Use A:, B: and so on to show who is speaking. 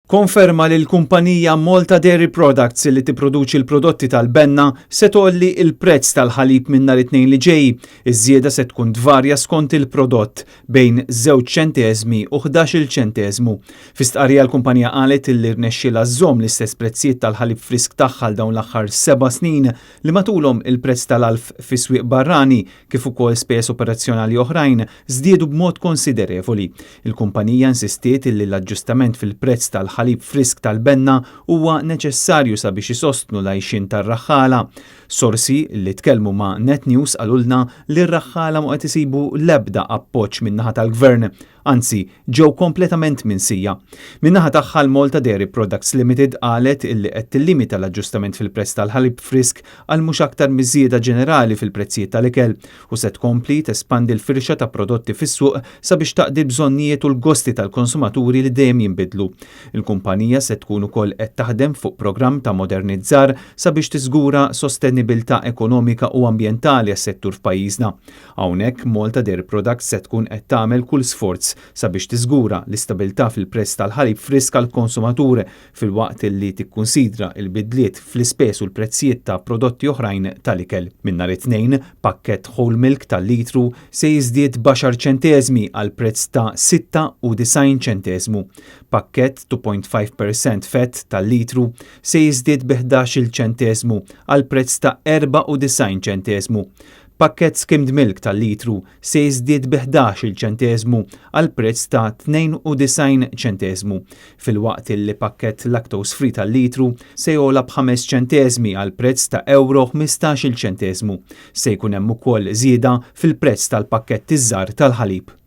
A: Konferma li l-kumpanija Malta Dairy Products li tipproduċi l-prodotti tal-Benna se tgħolli l-prezz tal-ħalib minn nhar it-Tnejn li ġej. Iż-żieda se tkun tvarja skont il-prodott, bejn żewġ ċenteżmi u ħdax-il ċenteżmu. Fi stqarrija l-kumpanija qalet li rnexxielha żżomm l-istess prezzijiet tal-ħalib frisk tagħha għal dawn l-aħħar seba' snin li matulhom il-prezz tal-għalf fi swieq barrani kif ukoll spejjeż operazzjonali oħrajn żdiedu b'mod konsiderevoli. Il-kumpanija insistiet illi l-aġġustament fil-prezz tal-ħalib frisk tal-Benna huwa neċessarju sabiex isostnu l-għajxien tar-raħħala. Sorsi li tkellmu ma' Net News qalulna li r-raħħala mhu qed isibu l-ebda appoġġ min-naħa tal-Gvern. Anzi, ġew kompletament minsija. Min-naħa tagħha l-Malta Dairy Products Limited qalet illi qed tillimita l-aġġustament fil-prezz tal-ħalib frisk għal mhux aktar miż-żieda ġenerali fil-prezzijiet tal-ikel u se tkompli tespandi l-firxa ta' prodotti fis-suq sabiex taqdi l-bżonnijiet u l-gosti tal-konsumaturi li dejjem jinbidlu. Il-kumpanija se tkun ukoll qed taħdem fuq programm ta' modernizzar sabiex tiżgura sostenibilità ekonomika u ambjentali għas-settur f'pajjiżna. Hawnhekk, Malta Dairy Products se tkun qed tagħmel kull sforz sabiex tiżgura l-istabilità fil-prezz tal-ħalib frisk għall-konsumatur filwaqt li tikkunsidra l-bidliet fl-ispejjeż u l-prezzijiet ta' prodotti oħrajn tal-ikel. Minn nhar it-Tnejn, pakkett whole milk ta' litru se jiżdied b'għaxar ċenteżmi għal prezz ta' 96 ċenteżmu. Pakkett 2.5 percent fat ta' litru se jiżdied bi 11-il ċenteżmu għal prezz ta' 94 ċenteżmu. Pakkett skimmed milk ta' litru se jiżdied bi 11-il ċenteżmu għal prezz ta' 92 ċenteżmu, filwaqt li pakkett lactose free tal-litru se jogħla b'ħames ċenteżmi għal prezz ta' ewro 15-il ċenteżmu. Se jkun hemm ukoll żieda fil-prezz tal-pakketti żgħar tal-ħalib.